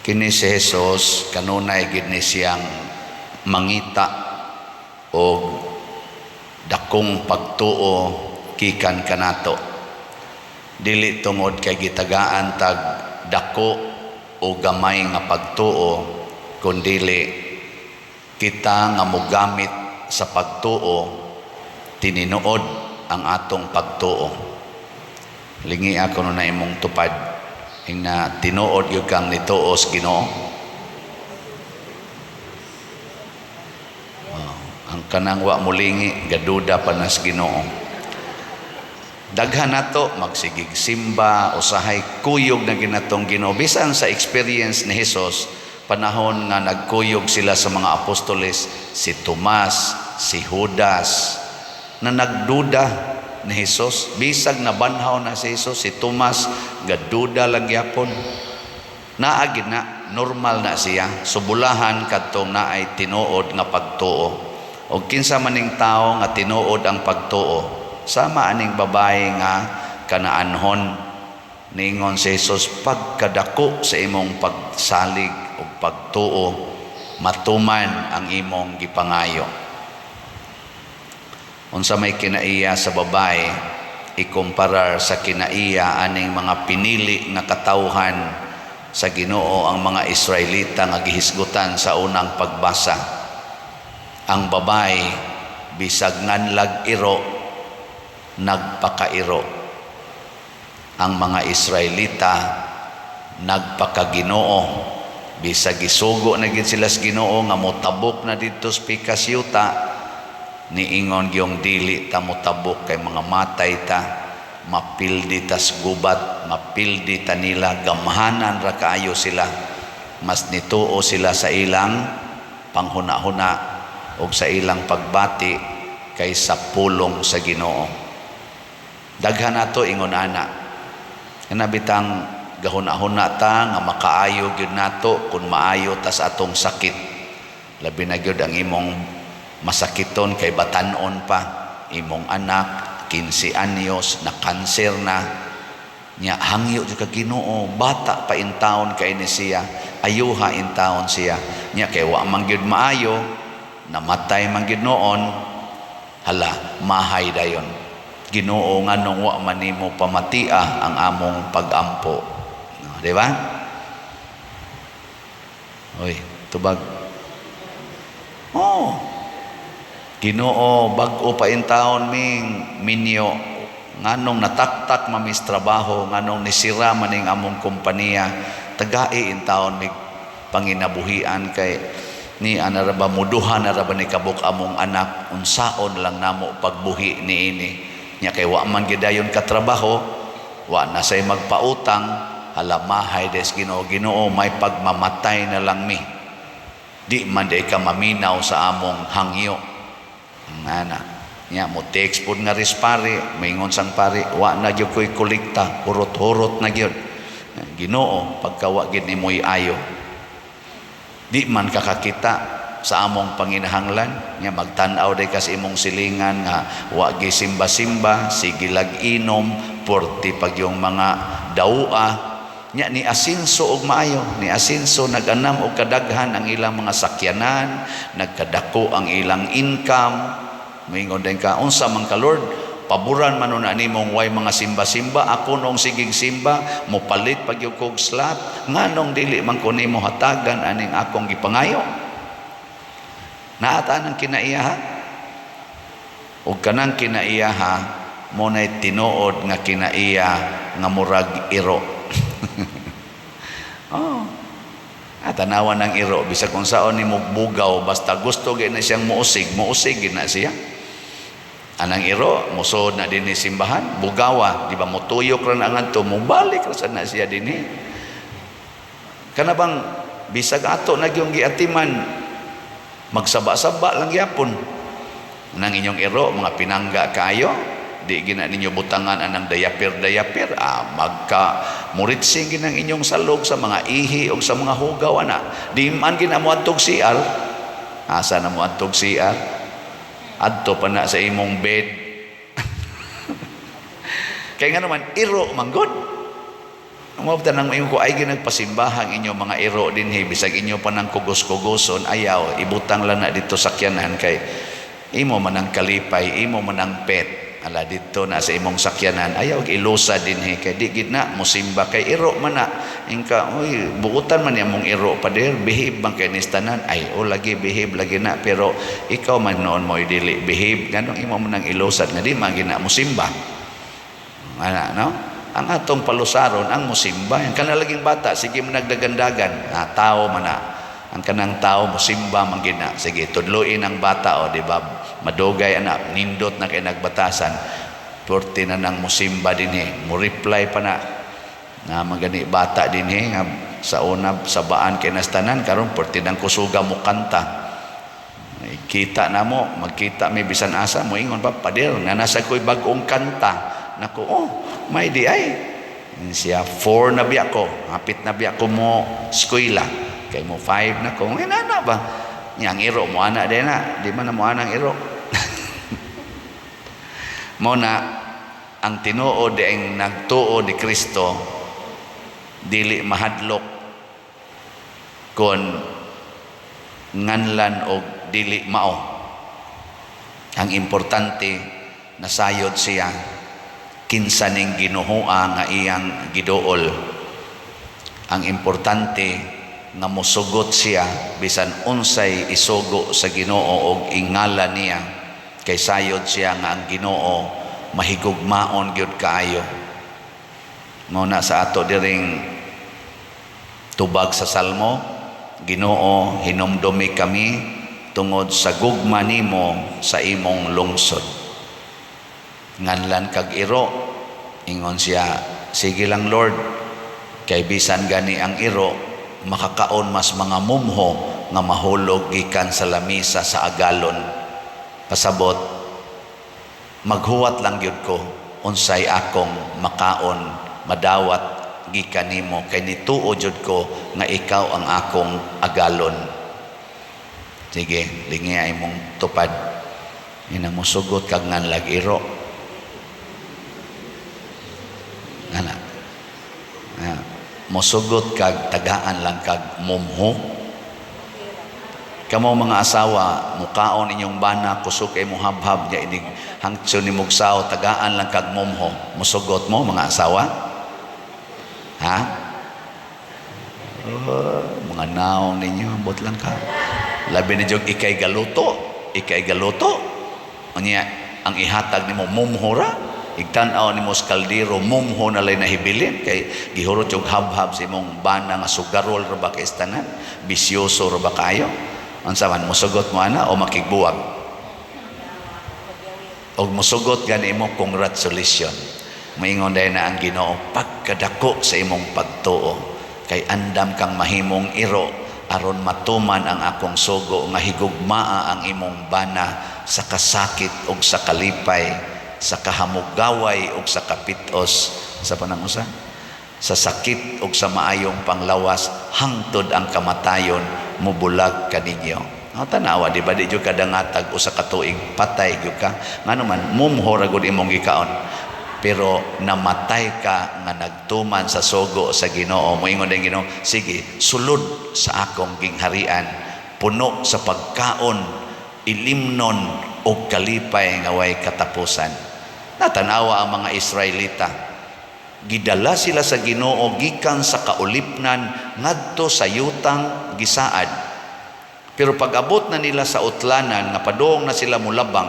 Kini si Jesus kanunay gid ni siyang mangita og dakong pagtuo gikan kanato. Dili tungod kay gitagaan tag dako o gamay nga pagtuo, kundili kita nga mogamit sa pagtuo, tininuod ang atong pagtuo. Lingi ako na imong tupad na tinuod gyud kang nituo sa Ginoo. Oh, ang kanang wa molingi, gaduda pa na sa Ginoo. Daghan nato magsigig simba, usahay kuyog na ginatong Ginoo. Bisan sa experience ni Jesus, panahon nga nagkuyog sila sa mga apostoles, si Tomas, si Judas, na nagduda ni Jesus. Bisag nabanhaw na si Jesus, si Tomas gaduda lang gyapon. Naa gid na, normal na siya. Subulahan kadtong naay tinuod nga pagtuo. Og kinsa maning tawo nga tinuod ang pagtuo, sama aning babae nga Kanaanhon, ningon si Jesus, "Pagkadako sa imong pagsalig ug pagtuo, matuman ang imong gipangayo." Unsa may kinaiya sa babae ikumparar sa kinaiya aning mga pinili nga katawhan sa Ginoo, ang mga Israelita nga gihisgutan sa unang pagbasa? Ang babae, bisag nganlag iro, nagpakairo. Ang mga Israelita nagpakaginoo. Bisag gisugo na gid sila sa Ginoo nga motabok na didto sa pikas yuta, niingon gyung dili ta motabok kay mga matay ta, mapildi tas gubat, mapildi ta nila, gamhanan ra kaayo sila. Mas nituo sila sa ilang panghuna-huna og sa ilang pagbati kaysa pulong sa Ginoo. Daghan nato ingon ana. Kana bitang gahuna-huna ta nga makaayo gyud nato kung maayo ta sa atong sakit. Labi na gyud ang imong masakiton kay batan-on pa, imong anak 15 anyos na kanser na nya, hangyo jud ka, "Ginoo, bata pa intawon kay ni siya, ayuha intawon siya." Nya kay wa man gyud maayo, namatay man gyud noon. Hala, mahay dayon, "Ginoo, nganong wa man nimo pamatia ang among pagampo?" No, di ba? Oy, tubag. Oh, "Ginoo, bag-o pa intawon ming minyo, nganong nataktak mamis trabaho, nganong nisira maning among kompanya, tagai intawon mig panginabuhian kay ni ana ra ba, muduha na ra ba ni kabuk among anak, unsaon lang namo pagbuhi niini?" Nya kay wa man gidayon katrabaho, wa na say magpautang. Hala, mahay des Ginoo, "Ginoo, may pagmamatay na lang mi." Di man day ka maminaw sa among hangyo ngana. Nya mo text pod nga ris pare, maingon sang pare, "Wa na gyud ko'y kolekta, hurot-hurot na gyud." "Ginoo, pagkawa gyud nimoy ayo, di man kakakita sa among panginahanglan." Nya magtan-aw day kas imong silingan nga wa gi simba-simba, sige lag inom, porti pag yung mga daua. Nya ni asinso og maayo, ni asinso, nag-anam og kadaghan ang ilang mga sakyanan, nagkadako ang ilang income. Moingon din ka, "Unsa man ka, Lord, paboran man na nimong way mga simba-simba, ako nung sigig simba, mopalit pag yung kog slot, nganong dili man ko nimo hatagan aning akong gipangayo?" Naata ng kinaiyaha. O kanang kinaiyaha mo na'y tinuod nga kinaiya nga murag iro. Oh. At tanawan ng iro, bisag kung saon ni bugaw, basta gusto gyud na siyang muusig, muusig gyud na siya. Anang iro, musod na din ni simbahan, bugawa, di ba mutuyok ra na ngadto, mubalik ra sad na siya dinhi. Kana bang bisag ato na gyung giatiman, magsaba-saba lang gyapon. Nang inyong iro, mga pinangga kayo, di gina ninyo butangan anang diaper-diaper, magka muritsing ginang inyong salog sa mga ihi o sa mga hugaw ana. Di man gina mo adtog CR. Asa na mo adtog CR? Adto pa na sa imong bed. Kaya nga naman, iro manggod. Mao nang ingon ko ay ginagpasimbahan inyo mga iro dinhi, bisag inyo pa nang kugos-kugoson, ayaw, ibutang lang na dito sakyanan kay imo man ang kalipay, imo man ang pet. Ala dito na sa imong sakyanan, ayaw ilusa dinhi kay di gid na musimba kay iro man na. Ingka, "Oy, buutan man niya mong iro, pader, behave man kay nistanan." Ay, o lagi, behave lagi na, pero ikaw man noon mo dili behave, nganong imo man ang ilusad nga di man gina musimba? Ana, no? Ang atong palusaron ang musimba. Ang kanang laging bata, sige mo nagdagandagan, na tao man na. Ang kanang tao musimba man gina. Sige, tudluin ang bata o di ba? Madugay ana, nindot na kay nagbatasan. Purti na nang musimba dinhi. Mo reply pa na. Na magani bata dinhi nga sa una sabaan kay nastanan, karon purti nang kusuga mo kanta. Kita na mo, magkita mi bisan asa, mo ingon pa, "Pader, nga nasa ko'y bag-ong kanta." Nako, oh, may di ay. Siya, 4 na biya ko, hapit na biya ko mo eskwela. Kay mo 5 na ko, ngayon na ba? Yang iro mo ana din na, di man na mo anang iro. Mo na, ang tinuod di ang nagtuo ni Kristo, dili mahadlok kon nganlan og dili mao. Ang importante, nasayod siya kinsa ning Ginoo nga iyang giduol. Ang importante nga mosugot siya bisan unsay isugo sa Ginoo og ingala niya kay sayod siya nga ang Ginoo mahigugmaon gyud kaayo. Mao na sa ato diring tubag sa Salmo, "Ginoo, hinumdumi kami tungod sa gugma nimo sa imong lungsod." Nganlan kag iro, ingon siya, "Sige lang, Lord, kay bisan gani ang iro makakaon mas mga mumho nga mahulog gikan sa lamisa sa agalon." Pasabot, maghuwat lang gyud ko unsay akong makaon, madawat gikan nimo kay nituo jud ko nga ikaw ang akong agalon. Sige, lingi ay imong tupad. Ina mosugot kag nganlag iro. Ana. Ah, mosugot kag tagaan lang kag mumho. Kamo mga asawa, mukaon inyong bana, kusog kay mo habhab nya inig hangtso ni mugsaw, tagaan lang kag mumho. Musugot mo mga asawa? Ha? Oh, mga naong ninyo, ambot lang ka. Labi na jud ikay galuto, ikay galuto. Unya, ang ihatag nimo mumho ra. Igtan-aw nimo sa kaldero, mumho na lay nahibilin kay gihurot yung habhab sa imong bana nga sugarol ra ba kay istanan, bisyoso ra ba kayo? Unsa man, musugot mo ana o makigbuwag? Og musugot gani mo, congratulations. Maingon dahil na ang Ginoo, pagkadako sa imong pagtuo kay andam kang mahimong iro aron matuman ang akong sugo nga higugmaa ang imong bana sa kasakit ug sa kalipay, sa kahamugaway ug sa kapitos, sa panangusa, sa sakit ug sa maayong panglawas, hangtod ang kamatayon mubulag kaninyo. Oh, tanawa, di ba, di jud ka dangatag usa ka tuig, patay gyud ka. Ngano man, mumho ra gud imong gikaon. Pero namatay ka nga nagtuman sa sugo sa Ginoo. Moingon din Ginoo, "Sige, sulod sa akong gingharian, puno sa pagkaon, ilimnon og kalipay nga way katapusan." Natanawa ang mga Israelita. Gidala sila sa Ginoo gikan sa kaulipnan ngadto sa yutang gisaad. Pero pag-abot na nila sa utlanan nga padung na sila mulabang,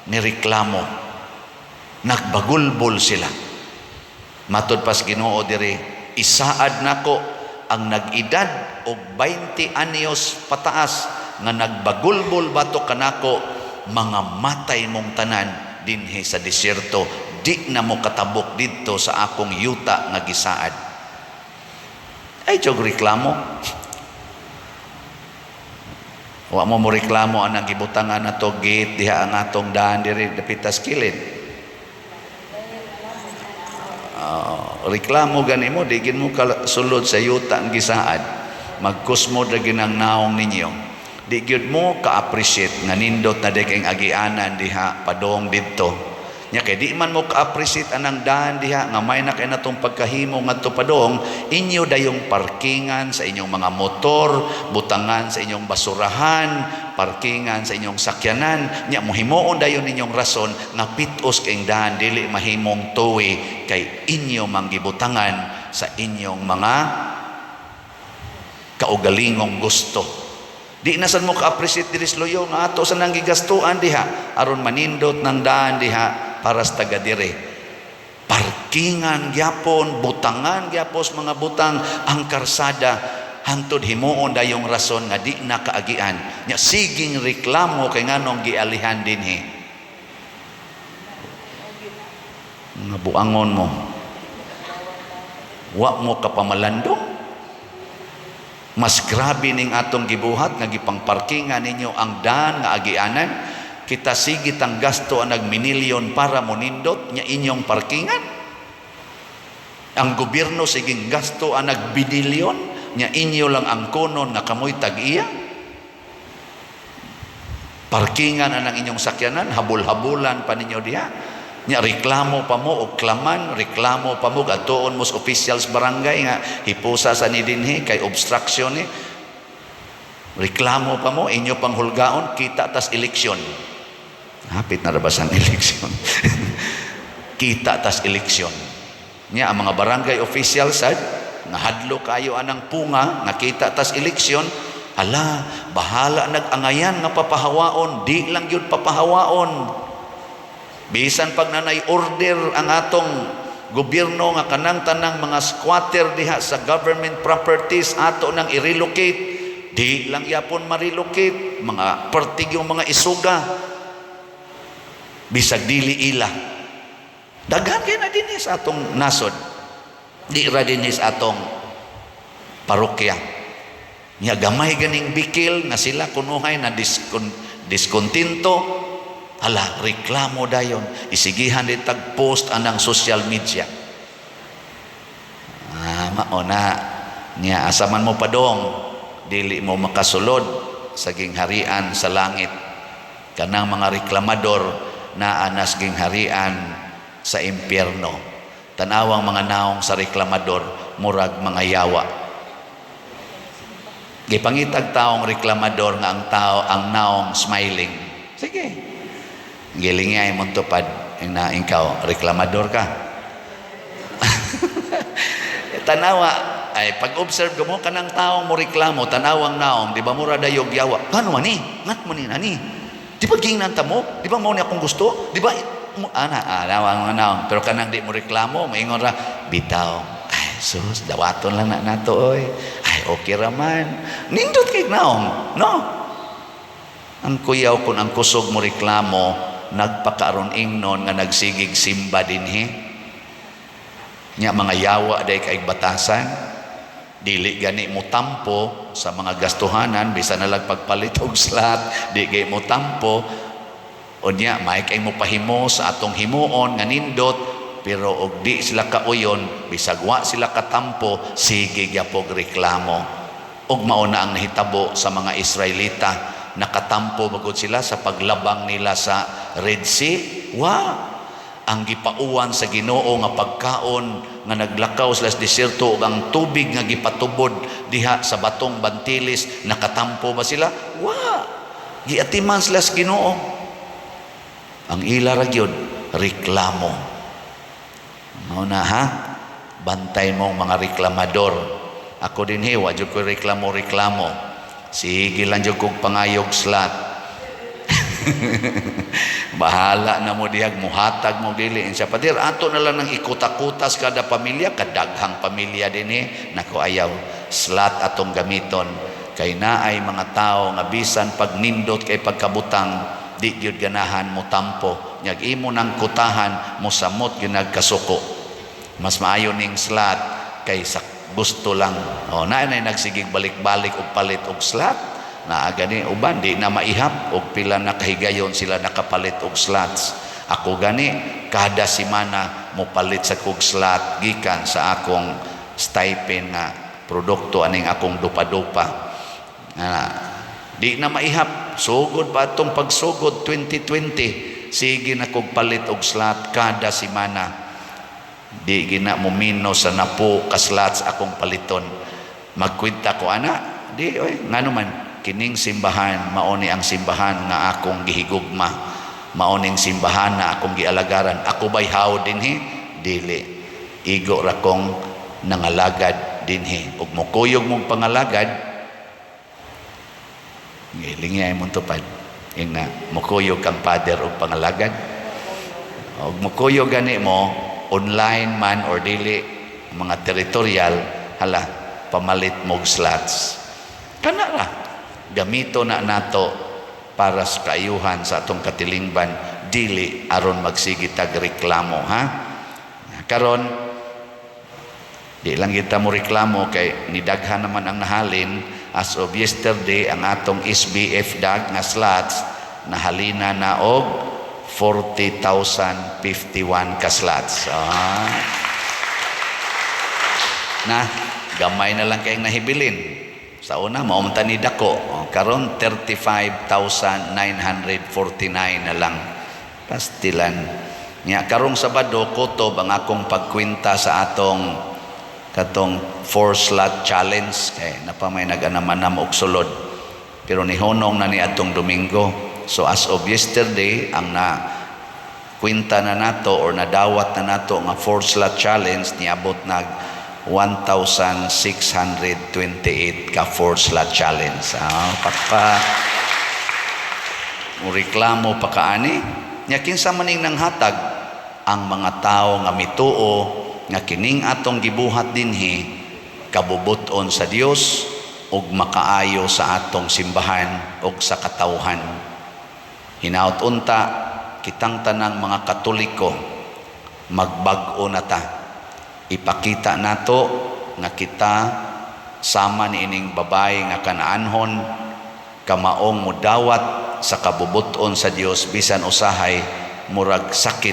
nireklamo. Nagbagulbol sila. Matod pas Ginoo diri, "Isaad nako ang nag-edad og 20 anyos pataas nga nagbagulbol batok kanako, mga matay mong tanan dinhi sa disyerto, di na mo katabok didto sa akong yuta nga gisaad." Ay jog reklamo. Wa mo mo reklamo anang gibutangan nato gate diha ang atong daan diri dapitas kilid. Reklamo gani mo, di gin mo sulod sa yuta ang gisaad. Magkusmo ra ginang naong ninyo. Di gyud mo ka-appreciate nga nindot na di kayong agianan diha padong didto. Nya kay di man mo ka-appreciate anang daan diha nga may na kay natong pagkahimo ngadto padong, inyo dayong parkingan sa inyong mga motor, butangan sa inyong basurahan, parkingan sa inyong sakyanan. Nya mohimuon dayon ninyong rason nga pitos kayong daan, dili mahimong two-way kay inyo manggibutangan sa inyong mga kaugalingong gusto. Di na sad mo ka-appreciate diri sa Luyo nga ato sa nang gigastuan diha aron manindot ng daan diha para sa taga dire. Parkingan gyapon, butangan gyapos mga butang ang karsada hantod himuon dayong rason nga di na kaagian. Nya siging reklamo kay nganong gialihan dinhi. Nga buangon mo. Wa mo kapamalandong. Mas grabe ning atong gibuhat nga gipangparkingan ninyo ang daan nga agianan. Kita sige tang gasto ang nagminilyon para monindot nya inyong parkingan. Ang gobyerno siging gasto ang nagbilyon nya inyo lang ang konon nga kamoy tag-iya. Parkingan ang inyong sakyanan, habol-habulan pa ninyo diha. Nya reklamo pa mo og klaman, reklamo pa mo adtuon mo sa officials barangay nga hipusa sa ni dinhi kay obstruction ni. Reklamo pa mo inyo pang hulgaon, kita tas eleksyon. Hapit na ra ba sang eleksyon? Kita tas eleksyon. Nya ang mga barangay officials sad nga hadlo kayo anang punga nga kita tas eleksyon, hala, bahala nag-angayan nga papahawaon, di lang gyud papahawaon. Bisan pag nanay order ang atong gobyerno nga kanang tanang mga squatter diha sa government properties ato nang i-relocate, di lang yapon ma-relocate, mga pertig yung mga isuga bisag dili ila. Daghan kay na dinhi sa atong nasod, di ra dinhi sa atong parokya. Nya gamay ganing bikil nga sila kunuhay na diskontento, hala, reklamo dayon, isigihan di tag post anang social media. Ah, mao na. Nya asa man mo padong, dili mo makasulod sa gingharian sa langit. Kanang mga reklamador naa nas gingharian sa impyerno. Tanawang mga naong sa reklamador, murag mga yawa. Gipangitag taong reklamador nga ang tao ang naong smiling. Sige. Gilingay mo tupad na ikaw reklamador ka. Tanawa ay pag-observe mo kanang taong mo reklamo, tanawang naong, di ba mura dayog yawa. Ngano man ni? Ngat mo ni nani? Di ba gingnan ta mo? Di ba mao ni akong gusto? Di ba ana ana ang naong, pero kanang di mo reklamo, maingon ra bitaw. Ay sus, dawaton lang na nato oy. Ay okay ra man. Nindot kay naong, no? Ang kuyaw kun ang kusog mo reklamo, nagpakaaron ingnon nga nagsigig simba dinhi. Nya mga yawa day kay batasan, dili gani mo tampo sa mga gastuhanan, bisan na lang pagpalit og slot, di gay mo tampo. Unya may kay mo pahimo sa atong himuon nga nindot, pero og di sila kauyon, bisag wa sila katampo, sige gyapog reklamo. Og mao na ang nahitabo sa mga Israelita. Nakatampo bagod sila sa paglabang nila sa Red Sea. Wa ang gipauwan sa Ginoo nga pagkaon nga naglakaw sila sa diserto ug ang tubig nga gipatubod diha sa batong bantilis, nakatampo ba sila? Wa. Giatiman sila sa Ginoo. Ang ila ra gyud reklamo. Mao na ha, bantay mong mga reklamador. Ako dinhi wa jud ko reklamo-reklamo. Sige lang jud kog pangayog slot. Bahala na mo dihag muhatag mo dili. Siya padir ato na lang ng ikuta-kutas kada pamilya, kadaghang pamilya dinhi. Nako, ayaw, slot atong gamiton kay naay mga tao nga bisan pag nindot kay pagkabutang di gyud ganahan mo tampo. Nyag imo nang kutahan, mo samot gyud nagkasuko. Mas maayo ning slot kay sa gusto lang. O naa nay nagsigig balik-balik og palit og slot. Naa gani uban di na maihap og pila na kahigayon sila nakapalit og slots. Ako gani kada semana mo palit sa kog slot gikan sa akong stipend nga produkto aning akong dupa-dupa. Di na maihap, sugod pa atong pagsugod 2020. Sige na kog palit og slot kada semana. Di gina mo minus sa napo ka slots akong paliton. Magkwenta ko ana, di oy, ngano man kining simbahan mao ni ang simbahan nga akong gihigugma. Mao ning simbahan na akong gialagaran. Ako bay how dinhi? Dili. Igo ra kong nangalagad dinhi. Ug mokuyog mong pangalagad, gilingi ay mong tupad. Ingna, mokuyog kang father og pangalagad. Og mokuyog gani mo, online man or dili, mga territorial, hala, pamalit mog slots. Kana ra. Gamito na nato para sa kaayuhan sa atong katilingban, dili aron magsige tag reklamo, ha? Karon, di lang kita mo reklamo kay nidaghan naman ang nahalin. As of yesterday, ang atong SBF dag nga slots nahalina na og 40,051 ka slots. Ah. Na gamay na lang kayong nahibilin. Sa una, maunta ni dako. O, karon 35,949 na lang. Pastilan. Nya karong Sabado, kutob ang akong pagkwenta sa atong katong four slot challenge kay napamay nag-anam-anam og sulod. Pero nihonong na ni atong Domingo. So as of yesterday, ang na kwenta na nato or nadawat na nato nga four slot challenge niabot nag 1,628 ka four slot challenge. Ah, pakpa mo reklamo pa kaani. Nya kinsa maning nanghatag? Ang mga tao nga mituo nga kining atong gibuhat dinhi kabubuton sa Dios ug makaayo sa atong simbahan ug sa katawhan. Hinaut unta kitang tanang mga Katoliko magbag-o na ta. Ipakita nato nga kita sama ni ining babae nga Kanaanhon, kamaong mudawat sa kabubuton sa Dios bisan usahay murag sakit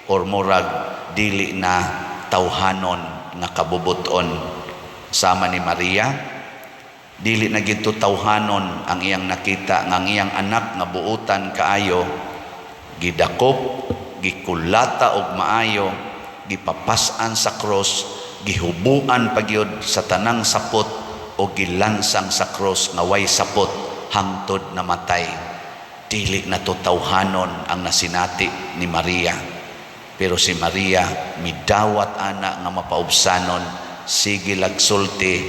or murag dili na tawhanon nga kabubuton. Sama ni Maria, dili na gito tawhanon ang iyang nakita nga ang iyang anak nga buutan kaayo gidakop, gikulata og maayo, gipapas-an sa cross, gihubuan pagyud sa tanang sapot o gilansang sa cross nga way sapot hangtod namatay. Dili na to tawhanon ang nasinati ni Maria. Pero si Maria midawat ana nga mapaubsanon, sige lagsulti,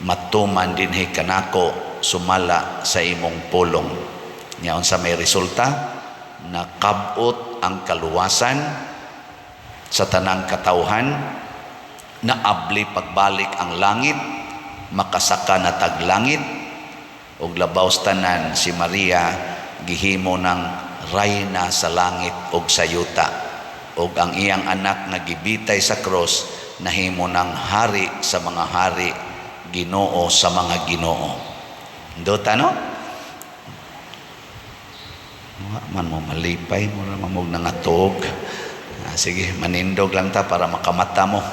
matuman dinhi kanako sumala sa imong pulong. Nya unsa may resulta? Nakabot ang kaluwasan sa tanang katawhan, naabli pagbalik ang langit, makasaka na tag langit, ug labaw sa tanan, si Maria gihimo ng rayna sa langit ug sa yuta, ug ang iyang anak nga gibitay sa cross nahimo ng hari sa mga hari, Ginoo sa mga ginoo. Dota, no? Mga man mo malipay mo ra mamog nangatog. Ah, sige, manindog lang ta para makamata mo.